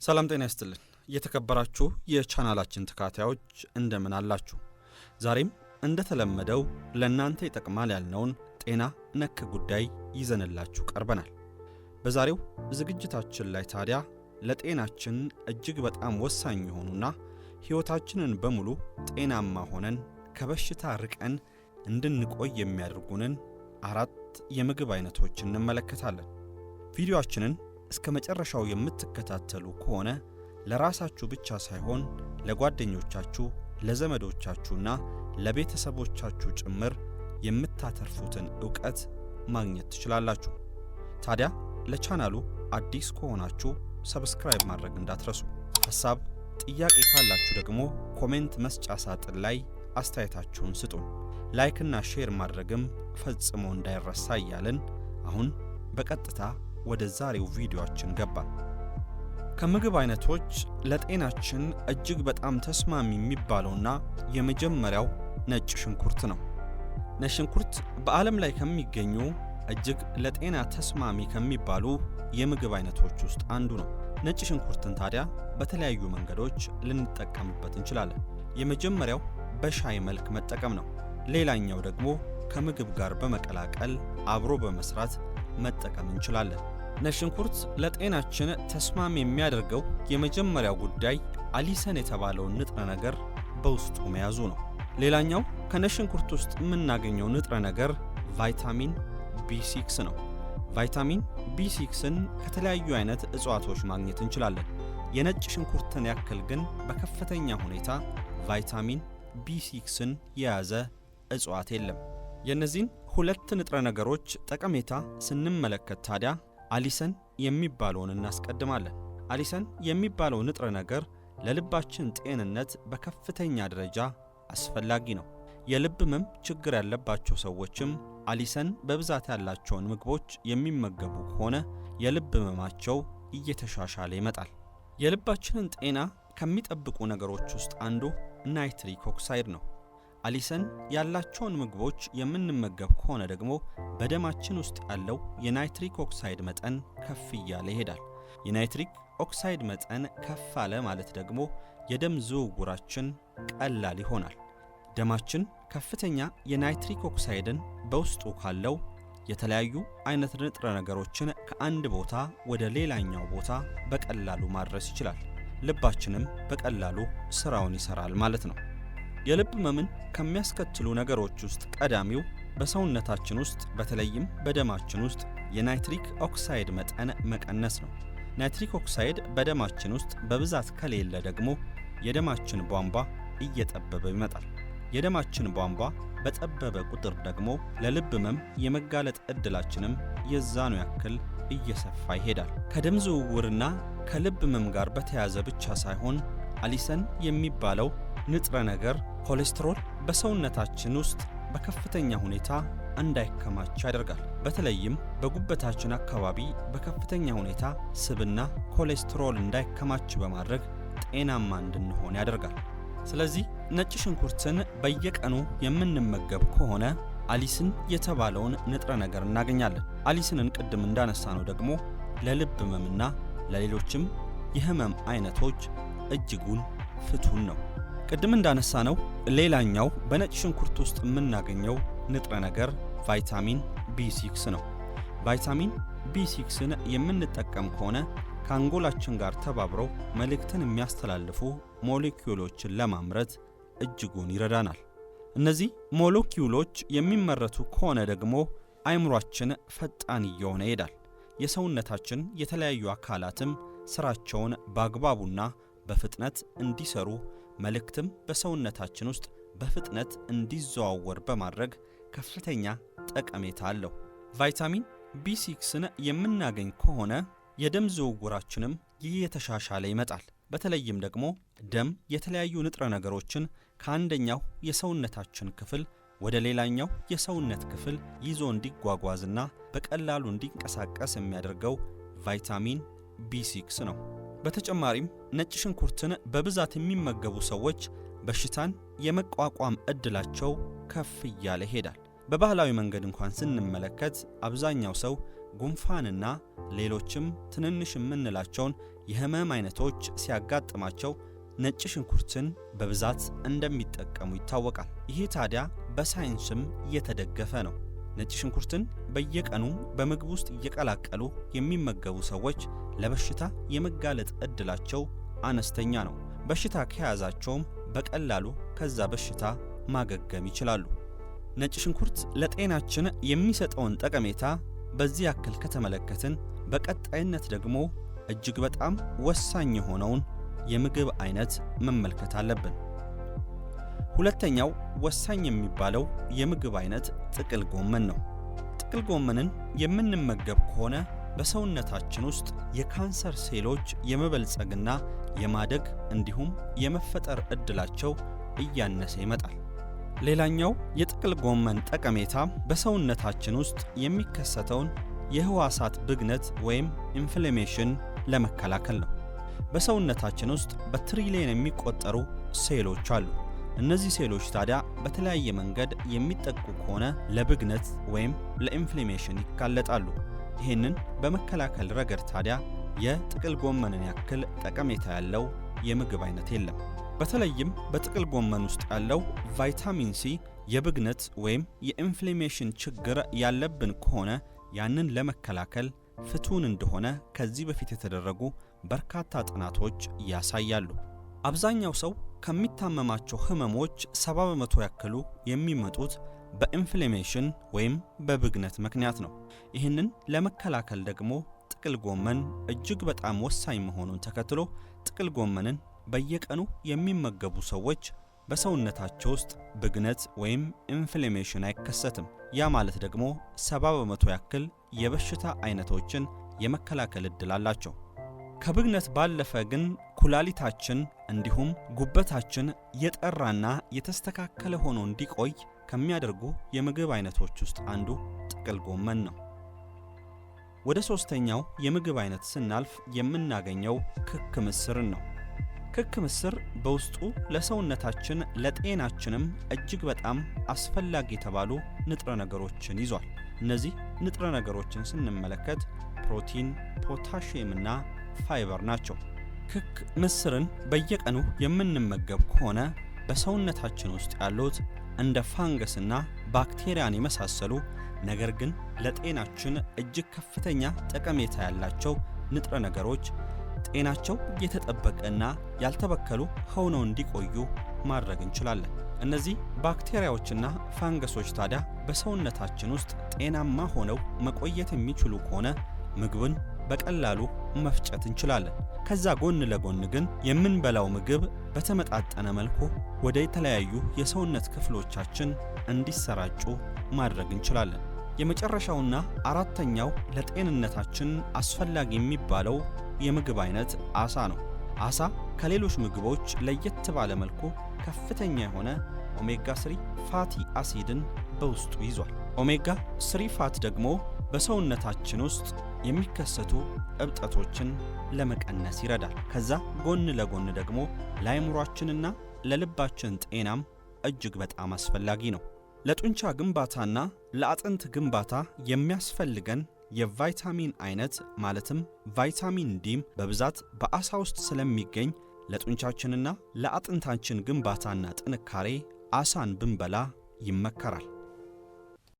ሰላም ጤና ይስጥልን። የተከበራችሁ የቻናላችን ተከታታዮች እንደምን አላችሁ? ዛሬም እንደተለመደው ለእናንተ ይጠቅማል ያልነውን ጤና ነክ ጉዳይ ይዘንላችሁ ቀርበናል። በዛሬው ዝግጅታችን ላይ ታዲያ ለጤናችን እጅግ በጣም ወሳኝ የሆኑና ሕይወታችንን በሙሉ ጤናማ ሆነን ከበሽታ ርቀን እንድንቆይ የሚያደርጉንን አራት የምግብ አይነቶች እንመለከታለን። ቪዲዮአችንን እስከ መጨረሻው የምትከታተሉ ከሆነ ለራሳችሁ ብቻ ሳይሆን ለጓደኞቻችሁ፣ ለዘመዶቻችሁና ለቤተሰቦቻችሁ ጭምር የምታተርፉትን ዕውቀት ማግኘት ትችላላችሁ። ታዲያ ለቻናሉ አዲስ ከሆናችሁ subscribe ማድረግ እንዳትረሱ። ሐሳብ፣ ጥያቄ ካላችሁ ደግሞ comment መስጫ ሳጥን ላይ አስተያየታችሁን ስጡን። Like ና share ማድረግም ፈጽሞ እንዳይረሳ እያልን አሁን በቀጥታ ወደ ዛሬው ቪዲዮአችን ገባን። ከምግብ አይነቶች ለጤናችን እጅግ በጣም ተስማሚ የሚባለውና የመጀመሪያው ነጭ ሽንኩርት ነው። ነጭ ሽንኩርት በዓለም ላይ ከሚገኙ እጅግ ለጤና ተስማሚ ከሚባሉ የምግብ አይነቶች ውስጥ አንዱ ነው። ነጭ ሽንኩርትን ታዲያ በተለያዩ መንገዶች ልንጠቀምበት እንችላለን። የመጀመሪያው በሻይ መልክ መጠቀም ነው። ሌላኛው ደግሞ ከምግብ ጋር በመቀላቀል አብሮ በመስራት መጠቀም እንችላለን። ነጭ ሽንኩርት ለጤናችን ተስማሚ የሚያደርገው የመጀመሪያው ጉዳይ allicin የተባለውን ንጥረ ነገር በውስጡ መያዙ ነው። ሌላኛው ከነጭ ሽንኩርት ውስጥ የምናገኘው ንጥረ ነገር ቫይታሚን B6 ነው። ቫይታሚን B6ን ከተለያዩ አይነት እጽዋቶች ማግኘት እንችላለን። የነጭ ሽንኩርትን ያክል ግን በከፍተኛ ሁኔታ ቫይታሚን B6ን የያዘ እጽዋት የለም። የእነዚህን ሁለት ንጥረ ነገሮች ጠቀሜታ ስንመለከት ታዲያ allicin የሚባለውን እናስቀድማለን። Allicin የሚባለው ንጥረ ነገር ለልባችን ጤንነት በከፍተኛ ደረጃ አስፈላጊ ነው። የልብ ህመም ችግር ያለባቸው ሰዎችም allicin በብዛት ያላቸውን ምግቦች የሚመገቡ ከሆነ የልብ ህመማቸው እየተሻሻለ ይመጣል። የልባችንን ጤና ከሚጠብቁ ነገሮች ውስጥ አንዱ nitric oxide ነው። Allicin ያላቸውን ምግቦች የምንመገብ ከሆነ ደግሞ በደማችን ውስጥ ያለው የ nitric oxide መጠን ከፍ እያለ ይሄዳል። የ nitric oxide መጠን ከፍ አለ ማለት ደግሞ የደም ዝውውራችን ቀላል ይሆናል። ደማችን ከፍተኛ የ nitric oxide ን በውስጡ ካለው የተለያዩ አይነት ንጥረ ነገሮችን ከአንድ ቦታ ወደ ሌላኛው ቦታ በቀላሉ ማድረስ ይችላል። ልባችንም በቀላሉ ስራውን ይሰራል ማለት ነው። የልብ ህመምን ከሚያስከትሉ ነገሮች ውስጥ ቀዳሚው በሰውነታችን ውስጥ በተለይም በደማችን ውስጥ የ nitric oxide መጠን መቀነስ ነው። Nitric oxide በደማችን ውስጥ በብዛት ከሌለ ደግሞ የደማችን ቧንቧ እየጠበበ ይመጣል። የደማችን ቧንቧ በጠበበ ቁጥር ደግሞ ለልብ ህመም የመጋለጥ ዕድላችንም የዛኑ ያክል እየሰፋ ይሄዳል። ከደም ዝውውርና ከልብ ህመም ጋር በተያያዘ ብቻ ሳይሆን allicin የሚባለው ንጥረ ነገር ኮሌስትሮል በሰውነታችን ውስጥ በከፍተኛ ሁኔታ እንዳይከማች ያደርጋል። በተለይም በጉበታችን አካባቢ በከፍተኛ ሁኔታ ስብና ኮሌስትሮል እንዳይከማች በማድረግ ጤናማ እንድንሆን ያደርጋል። ስለዚህ ነጭ ሽንኩርትን በየቀኑ የምንመገብ ከሆነ allicin የተባለውን ንጥረ ነገር እናገኛለን። Allicin ን ቅድም እንዳነሳነው ደግሞ ለልብ ህመምና ለሌሎችም የህመም አይነቶች እጅጉን ፍቱን ነው። ቅድም እንዳነሳነው ሌላኛው በነጭ ሽንኩርት ውስጥ የምናገኘው ንጥረ ነገር ቫይታሚን B6 ነው። ቫይታሚን B6ን የምንጠቀም ከሆነ ከአንጎላችን ጋር ተባብረው መልእክትን የሚያስተላልፉ ሞለኪውሎችን ለማምረት እጅጉን ይረዳናል። እነዚህ ሞለኪውሎች የሚመረቱ ከሆነ ደግሞ አእምሯችን ፈጣን እየሆነ ይሄዳል። የሰውነታችን የተለያዩ አካላትም ስራቸውን በአግባቡና በፍጥነት እንዲሰሩ መልእክትም በሰውነታችን ውስጥ በፍጥነት እንዲዘዋወር በማድረግ ከፍተኛ ጠቀሜታ አለው። ቫይታሚን B6ን የምናገኝ ከሆነ የደም ዝውውራችንም እየተሻሻለ ይመጣል። በተለይም ደግሞ ደም የተለያዩ ንጥረ ነገሮችን ከአንደኛው የሰውነታችን ክፍል ወደ ሌላኛው የሰውነት ክፍል ይዞ እንዲጓጓዝና በቀላሉ እንዲንቀሳቀስ የሚያደርገው ቫይታሚን B6 ነው። በተጨማሪም ነጭ ሽንኩርትን በብዛት የሚመገቡ ሰዎች በሽታን የመቋቋም እድላቸው ከፍ እያለ ይሄዳል። በባህላዊ መንገድ እንኳን ስንመለከት አብዛኛው ሰው ጉንፋንና ሌሎችም ትንንሽ የምንላቸውን የህመም አይነቶች ሲያጋጥማቸው ነጭ ሽንኩርትን በብዛት እንደሚጠቀሙ ይታወቃል። ይህ ታዲያ በሳይንስም የተደገፈ ነው። ነጭ ሽንኩርትን በየቀኑ በምግብ ውስጥ እየቀላቀሉ የሚመገቡ ሰዎች ለበሽታ የመጋለጥ ዕድላቸው አነስተኛ ነው። በሽታ ከያዛቸውም በቀላሉ ከዛ በሽታ ማገገም ይችላሉ። ነጭ ሽንኩርት ለጤናችን የሚሰጠውን ጠቀሜታ በዚህ ያክል ከተመለከትን፣ በቀጣይነት ደግሞ እጅግ በጣም ወሳኝ የሆነውን የምግብ አይነት መመልከት አለብን። ሁለተኛው ወሳኝ የሚባለው የምግብ አይነት ጥቅል ጎመን ነው። ጥቅል ጎመንን የምንመገብ ከሆነ በሰውነታችን ውስጥ የካንሰር ሴሎች የመበልጸግና የማደግ እንዲሁም የመፈጠር ዕድላቸው እያነሰ ይመጣል። ሌላኛው የጥቅል ጎመን ጠቀሜታ በሰውነታችን ውስጥ የሚከሰተውን የህዋሳት ብግነት ወይም inflammation ለመከላከል ነው። በሰውነታችን ውስጥ በትሪሊየን የሚቆጠሩ ሴሎች አሉ። እነዚህ ሴሎች ታዲያ በተለያየ መንገድ የሚጠቁ ከሆነ ለብግነት ወይም ለ inflammation ይጋለጣሉ። ይህንን በመከላከል ረገድ ታዲያ የጥቅል ጎመንን ያክል ጠቀሜታ ያለው የምግብ አይነት የለም። በተለይም በጥቅል ጎመን ውስጥ ያለው ቫይታሚን ሲ የብግነት ወይም የ inflammation ችግር ያለብን ከሆነ ያንን ለመከላከል ፍቱን እንደሆነ ከዚህ በፊት የተደረጉ በርካታ ጥናቶች ያሳያሉ። አብዛኛው ሰው ከሚታመማቸው ህመሞች 70% ያክሉ የሚመጡት በ inflammation ወይም በብግነት ምክንያት ነው። ይህንን ለመከላከል ደግሞ ጥቅል ጎመን እጅግ በጣም ወሳኝ መሆኑን ተከትሎ ጥቅል ጎመንን በየቀኑ የሚመገቡ ሰዎች በሰውነታቸው ውስጥ ብግነት ወይም inflammation አይከሰትም። ያ ማለት ደግሞ 70% ያክል የበሽታ አይነቶችን የመከላከል ዕድል አላቸው። ከብግነት ባለፈ ግን ኩላሊታችን እንዲሁም ጉበታችን የጠራና የተስተካከለ ሆኖ እንዲቆይ ከሚያደርጉ የምግብ አይነቶች ውስጥ አንዱ ጥቅል ጎመን ነው። ወደ ሶስተኛው የምግብ አይነት ስናልፍ የምናገኘው ክክ ምስርን ነው። ክክ ምስር በውስጡ ለሰውነታችን ለጤናችንም እጅግ በጣም አስፈላጊ የተባሉ ንጥረ ነገሮችን ይዟል። እነዚህ ንጥረ ነገሮችን ስንመለከት ፕሮቲን፣ ፖታሺየምና ፋይበር ናቸው። ክክ ምስርን በየቀኑ የምንመገብ ከሆነ በሰውነታችን ውስጥ ያሉት እንደ ፋንገስና ባክቴሪያን የመሳሰሉ ነገር ግን ለጤናችን እጅግ ከፍተኛ ጠቀሜታ ያላቸው ንጥረ ነገሮች ጤናቸው የተጠበቀና ያልተበከሉ ሆነው እንዲቆዩ ማድረግ እንችላለን። እነዚህ ባክቴሪያዎችና ፋንገሶች ታዲያ በሰውነታችን ውስጥ ጤናማ ሆነው መቆየት የሚችሉ ከሆነ ምግብን በቀላሉ መፍጨት እንችላለን። ከዛ ጎን ለጎን ግን የምንበላው ምግብ በተመጣጠነ መልኩ ወደ የተለያዩ የሰውነት ክፍሎቻችን እንዲሰራጩ ማድረግ እንችላለን። የመጨረሻውና አራተኛው ለጤንነታችን አስፈላጊ የሚባለው የምግብ አይነት አሳ ነው። አሳ ከሌሎች ምግቦች ለየት ባለ መልኩ ከፍተኛ የሆነ ኦሜጋ 3 fatty acid ን በውስጡ ይዟል። ኦሜጋ 3 fat ደግሞ በሰውነታችን ውስጥ የሚከሰቱ እብጠቶችን ለመቀነስ ይረዳል። ከዛ ጎን ለጎን ደግሞ ለአእምሯችንና ለልባችን ጤናም እጅግ በጣም አስፈላጊ ነው። ለጡንቻ ግንባታና ለአጥንት ግንባታ የሚያስፈልገን የቫይታሚን አይነት ማለትም ቫይታሚን ዲም በብዛት በአሳ ውስጥ ስለሚገኝ ለጡንቻችንና ለአጥንታችን ግንባታና ጥንካሬ አሳን ብንበላ ይመከራል።